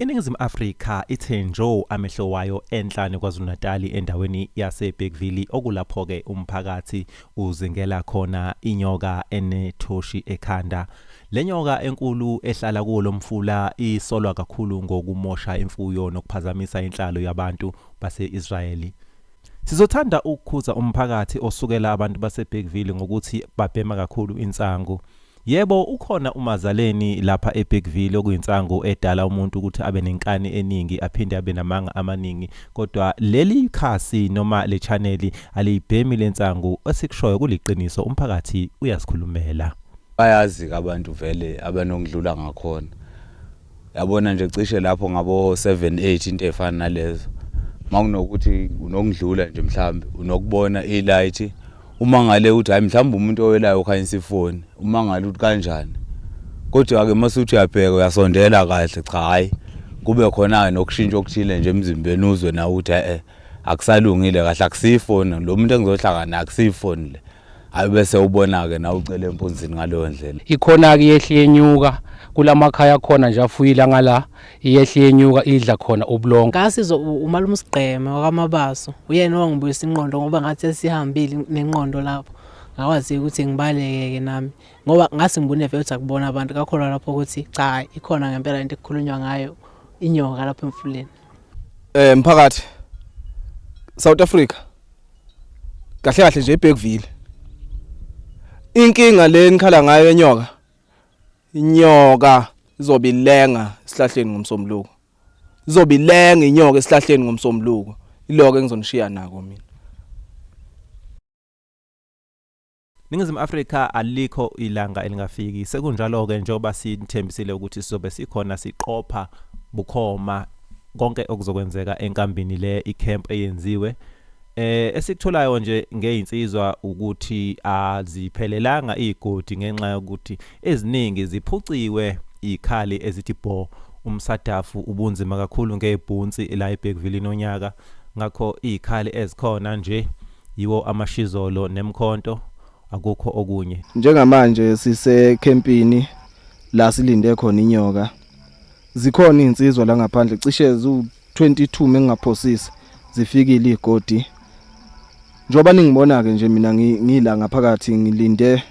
INingizimu Afrika ithe njo amehlo wayo enhlane KwaZulu-Natali endaweni yaseBergville okulapho-ke umphakathi uzingela khona inyoka enethoshi ekhanda. Le nyoka enkulu ehlala kuwo lo mfula isolwa kakhulu ngokumosha imfuyo nokuphazamisa inhlalo yabantu base-Israyeli. Sizothanda ukukhuza umphakathi osukela abantu baseBergville ngokuthi babhema kakhulu insangu. Yebo, ukhona umazaleni lapha eBergville okuyinsangu edala umuntu ukuthi abe nenkani eningi aphinde abe namanga amaningi, kodwa leli khasi noma le chaneli aliyibhemi le nsangu, esikushoyo kuliqiniso, umphakathi uyazikhulumela. Bayazi-ke abantu vele abanokudlula ngakhona. Yabona nje cishe lapho ngabo 7 8 into efana nalezo. Makunokuthi unokudlula nje mhlambe unokubona ilight uma ngale uthi hayi mhlawumbe umuntu owelayo ukhanyisa ifoni uma ngale uthi kanjani. Kodwa ke masuthi uyabheka uyasondela kahle cha hayi kube khona ke nokushintsha okuthile nje emzimbeni uzwe nawe ukuthi eh akusalungile kahle akusiyifoni lo muntu engizohlangana naye akusiyifoni le. Hayi bese ubona-ke nawe ucele empunzini ngaleyo ndlela. Ikhona-ke iyehla iyenyuka kulamakhaya akhona nje afuyile angala iyehla iyenyuka idla khona ubulongo. Ngasizwa umalume uSigqeme wakwaMabaso uyena owangibuyisa inqondo ngoba ngathi sesihambile nenqondo lapho ngakwazi ukuthi ngibaleke-ke nami ngoba ngase ngibone vele ukuthi akubona abantu kakholwa lapho ukuthi cha ikhona ngempela into ekukhulunywa ngayo inyoka lapho emfuleni. Eh mphakathi South Africa kahle kahle nje eBergville inkinga le nikhala ngayo enyoka inyoka izobe ilenga esihlahleni ngomsombuluko izobe ilenga inyoka esihlahleni ngomsombuluko iloko engizonishiya nako mina. Ningizimu Afrika alikho ilanga elingafiki. Sekunjalo-ke njengoba sinithembisile ukuthi sizobe sikhona siqopha bukhoma konke okuzokwenzeka enkambini le icamp eyenziwe. Eh esikutholayo nje ngezinsizwa ukuthi aziphelelanga izigodi ngenxa yokuthi eziningi ziphuciwe izikhali ezithi bho umsadafu ubunzima kakhulu ngebhunsi la eBergville nonyaka ngakho izikhali ezikhona nje Yiwo amashizolo nemkhonto akukho okunye. Njengamanje sisekhempini la silinde khona inyoka. Zikhona izinsizwa la ngaphandle cishe ziwu-22 mengingaphosisi zifikile igodi. Njengoba ningibona ke nje mina ngila ngaphakathi ngilinde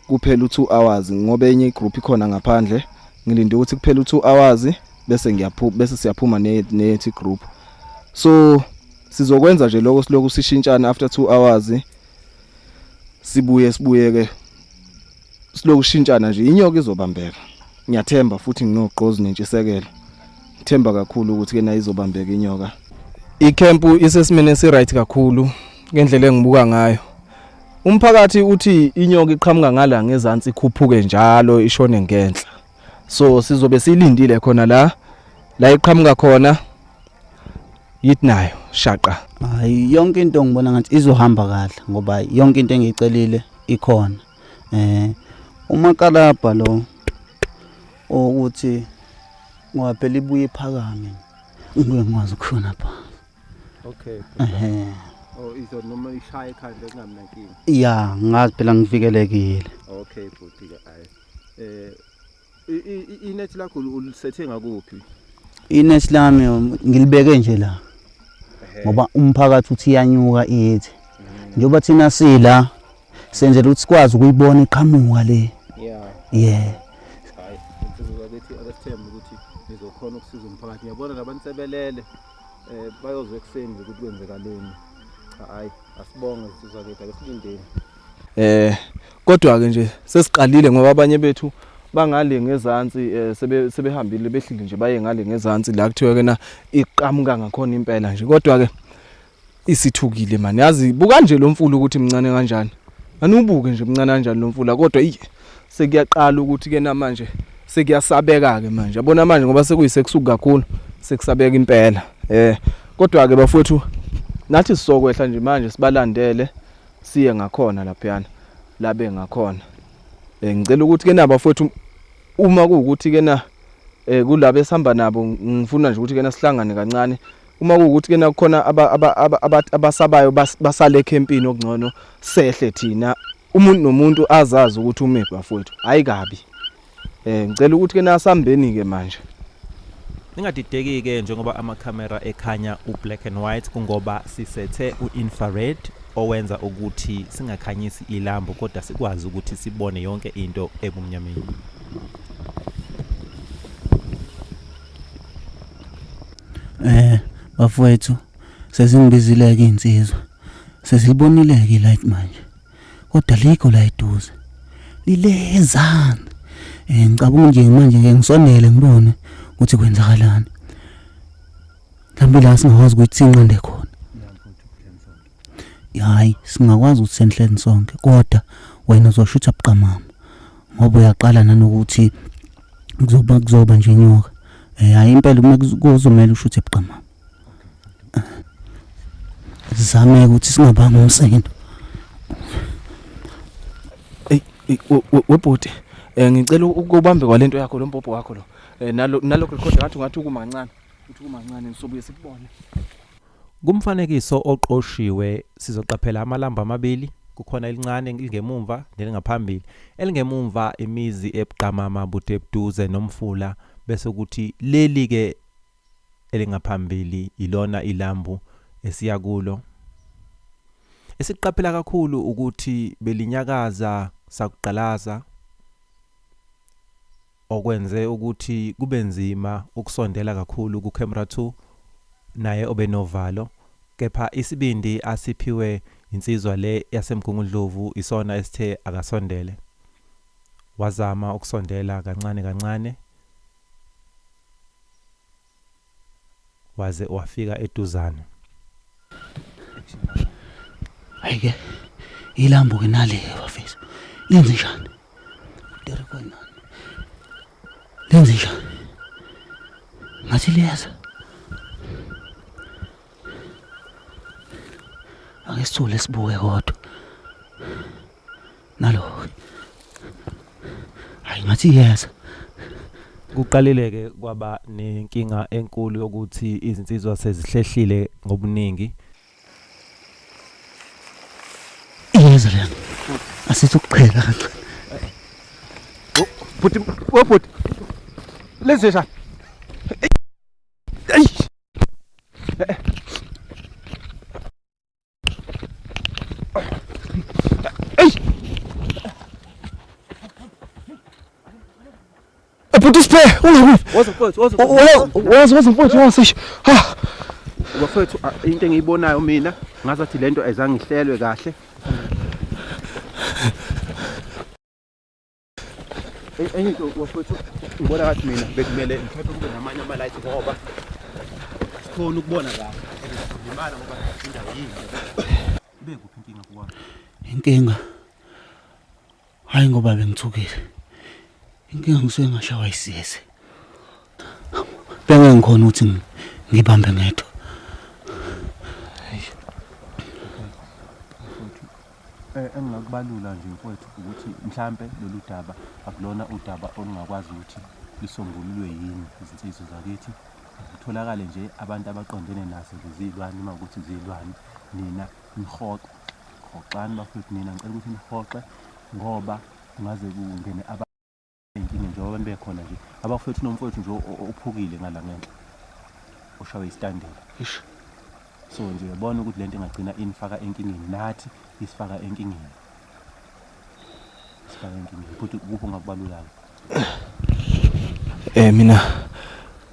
kuphela u2 hours ngoba enye igroup ikhona ngaphandle ngilinde ukuthi kuphela u2 hours bese ngiyaphuma bese siyaphuma nethi group. So Sizokwenza nje lokho silokhu sishintshana after 2 hours sibuye sibuye ke silokhu shintshana nje inyoka izobambeka. Ngiyathemba futhi nginogqozi nentshisekelo. Ngithemba kakhulu ukuthi ke nayo izobambeka inyoka. Icamp isesimeni esiright kakhulu ngendlela engibuka ngayo. Umphakathi uthi inyoka iqhamuka ngala ngezansi ikhuphuke njalo ishone ngenhla. So sizobe silindile khona la la iqhamuka khona yithi nayo shaqa. Hayi yonke into ngibona ngathi izohamba kahle ngoba yonke into engiyicelile ikhona. Eh umakalabha lo ukuthi ngoba phela ibuye iphakame ngibuye ngikwazi ukushona phansi. Okay. Ehhe. Oh izo noma ishaya ekhanda kungabi nankinga. Ya ngazi phela ngivikelekile. Okay bhuti ke ayi. Eh inet lakho ulisethe ngakuphi? Inet lami ngilibeke nje la. Ngoba umphakathi uthi iyanyuka iyethi. Njengoba thina sila senzela ukuthi sikwazi ukuyibona iqhamuka le. Yeah. Yeah. Hayi, insizwa zakithi akasithembe ukuthi nizokhona ukusiza umphakathi. Ngiyabona labantu sebelele eh bayozwa ekuseni ukuthi kwenzekaleni. Cha hayi, asibonge insizwa zakithi ake silindeni. Eh kodwa ke nje sesiqalile ngoba abanye bethu bangale ngezansi eh, sebe sebehambile behlile nje baye ngale ngezansi la kuthiwa ke na iqhamuka ngakhona impela nje kodwa ke isithukile mani yazi buka nje lo mfula ukuthi mncane kanjani anubuke nje mncane kanjani lo mfula kodwa iye sekuyaqala ukuthi ke namanje sekuyasabeka ke manje yabona manje ngoba sekuyisekusuku kakhulu sekusabeka impela eh kodwa ke bafowethu nathi sizokwehla nje manje sibalandele siye ngakhona laphayana la bengakhona eh ngicela ukuthi ke naba bafowethu uma kuwukuthi ke na eh kulabo esihamba nabo ngifuna nje ukuthi ke na sihlangane kancane uma kuwukuthi ke nakukhona abasabayo basale ekhempini okungcono sehle thina umuntu nomuntu azazi ukuthi umephi bafowethu hayi kabi eh ngicela ukuthi ke nasambeni ke manje. Ningadideki-ke njengoba amakhamera ekhanya u-black and white kungoba sisethe u-infrared owenza ukuthi singakhanyisi ilambu kodwa sikwazi ukuthi sibone yonke into ebumnyameni. Eh bafowethu sezingibizile-ke iy'nsizwa sezilibonile-ke ilight manje kodwa likho la eduze lilezana eh ngicabanga nje manje ngeke ngisondele ngibone ukuthi kwenzakalani mhlawumbe la singakwazi ukuthi sinqande khona hayi singakwazi ukuthi senhleni sonke kodwa wena uzoshutha buqamama ngoba uyaqala nanokuthi kuzoba kuzoba nje inyoka eh hayi impela uma kuzomela ushuthe buqamama Sizame ukuthi singabanga umsindo. Ey webhuti eh ngicela ukubambe kwalento yakho lo mbhobho wakho lo. Eh nalo nalokho record ngathi ungathi ukuma kancane. Uthi ukuma kancane nisobuye sikubone. Kumfanekiso oqoshiwe sizoqaphela amalambu amabili kukhona elincane elingemumva nelingaphambili. Elingemumva imizi ebuqamama bude buduze nomfula bese kuthi leli ke elingaphambili ilona ilambu esiya kulo. Esikuqaphela kakhulu ukuthi belinyakaza sakuqalaza okwenze ukuthi kube nzima ukusondela kakhulu ku-camera 2 naye obenovalo kepha isibindi asiphiwe insizwa le yaseMgungundlovu isona esithe akasondele. Wazama ukusondela kancane kancane Waze wafika eduzane. Hayi-ke ilambu ke nale bafethu lenze njani? 3.9 lenze njani? Ngathi liyeza. Ake sithule sibuke kodwa. Nalo. Hayi ngathi iyeza. Kuqalile ke kwaba nenkinga enkulu yokuthi izinsizwa sezihlehlile ngobuningi. Iyeza lena. Asithi ukuqhela kancane. Bhuti, webhuti. Lenze njani? Eish. Bhuti Siphe, ungakuphi? Woza mfowethu, woza. Woza, woza mfowethu, woza. Eish. Ha. Bafowethu, into engiyibonayo mina ngazathi lento ayizange ihlelwe kahle. Enye into bafowethu, ngibona ngathi mina bekumele mhlawumbe kube namanye ama-light ngoba asikhoni ukubona kahle. Limala ngoba indawo yinhle. Ibe kuphi inkinga kuwami? Inkinga hayi ngoba bengithukile. Inkinga ngisuke ngashawa isiyezi. Bengeke ngikhona ukuthi ngibambe ngedwa. Eh, engingakubalula nje mfowethu ukuthi mhlampe lolu daba akulona udaba olungakwazi ukuthi lisombululwe yini izinsizwa zakithi kutholakale nje abantu abaqondene nazo lezilwane uma ukuthi zilwane nina nihoxe hoxani bafowethu nina ngicela ukuthi nihoxe ngoba kungaze kungene Inkinga njengoba abantu bekhona nje abafowethu nomfowethu nje ophukile ngala ngenhla oshawe isitandela. Eish. So nje uyabona ukuthi lento ingagcina inifaka enkingeni nathi isifaka enkingeni. Isifaka enkingeni. Futhi kuphi ongakubalula-ke? Eh mina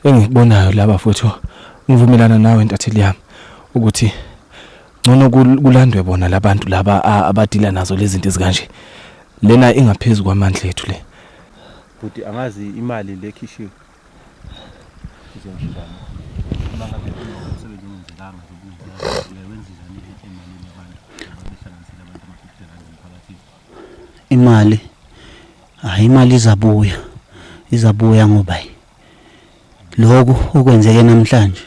engikubonayo la bafowethu ngivumelana nawe ntatheli yami ukuthi ngcono kulandwe bona labantu laba abadila nazo lezi zinto ezikanje. Lena ingaphezulu kwamandla ethu le. Bhuti angazi imali le khishiwe izenzenjani. Uma ngabe umsebenzi ungenzekanga nje ubungenzekanga uyawenza njani emalini yabantu ababehlanganisele abantu ama-50 rand emphakathini. Imali hayi imali izabuya izabuya ngoba lokhu okwenzeke namhlanje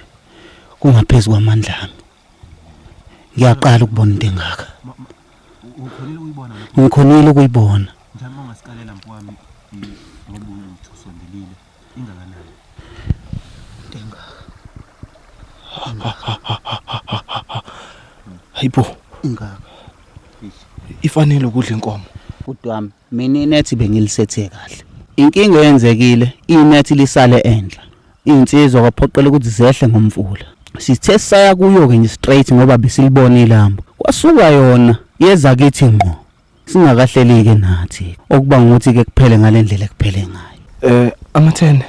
kungaphezu kwamandla ami. Ngiyaqala ukubona into engaka. Ukhonile ukuyibona lokho? Ngikhonile ukuyibona. Mhlawumbe ungasikalela mfowami ngoba uthi usondelile ingakanani? Into engaka. Hayibo, Ingaka. ifanele ukudla inkomo. Bhuti wami, mina inethi bengilisethe kahle. Inkinga eyenzekile, inethi lisale enhla. Iy'nsizwa kwaphoqela ukuthi zehle ngomfula. Sithe sisaya kuyo-ke nje straight ngoba besilibona ilambu. Kwasuka yona yeza kithi ngqo. Singakahleli-ke nathi. Okuba ngukuthi-ke kuphele ngale ndlela ekuphele ngayo. Eh amathende.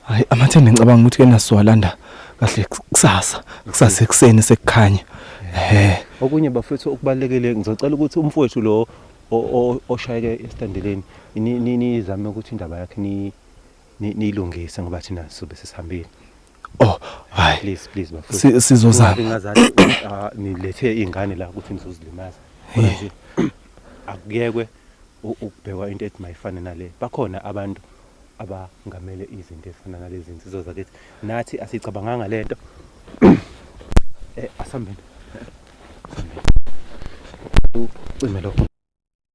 Hayi amathende ngicabanga ukuthi ke nasizowalanda kahle kusasa. Kusasa ekuseni sekukhanya. Eh Okunye bafethu okubalekile ngizocela ukuthi umfowethu lo oshayeke esitandeleni nizame ukuthi indaba yakhe ni niyilungise ngoba thina sizobe sesihambile. Oh, hayi. Please please bafowethu. Sizozama. Ngazathi ah, nilethe izingane la ukuthi nizozilimaza. Kodwa nje akuyekwe ukubhekwa into ethi mayifane nale. Bakhona abantu abangamele izinto ezifana nalezi zinsizwa zakithi. Nathi asicabanganga lento. Eh asambeni. Asambeni. Ucime lokho.